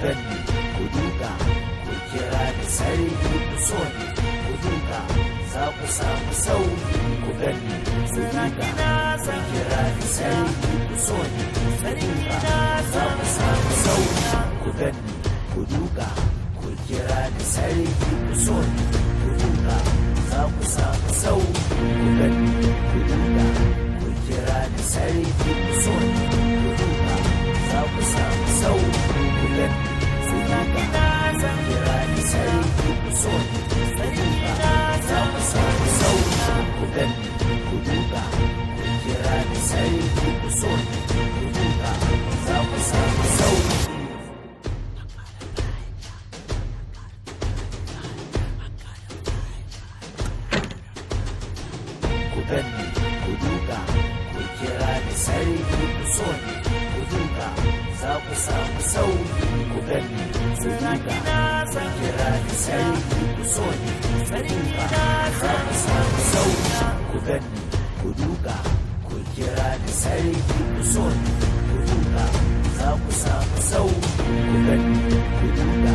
Ganni, ku duka, ku kira ni sarki, ku so ni, ku duka, za ku samu sauki. Ku ganni, ku duka, ku kira ni sarki, ku so ni, ku duka, za ku samu sauki. Ku ganni, ku duka, ku kira ni sarki, ku so ni, ku duka, za ku samu sauki. Ku ganni, ku duka, ku kira ni sarki, ku so ni, ku duka, za ku samu sauki. Ku ganni, ku duka, ku kira ni sarki, ku so ni, ku duka, za ku samu sauki. Ku ganni, ku duka, ku kira ni sarki, ku so ni, ku duka, za ku samu sauki. Ku ganni, ku duka, ku kira ni sarki, ku so ni, ku duka, za ku samu sauki. Ku ganni, ku duka, ku kira ni sarki, ku so ni, ku duka, za ku samu sauki. Ku ganni, ku duka, ku kira ni sarki, ku so ni, ku duka, za ku samu sauki. Ku ganni, ku duka.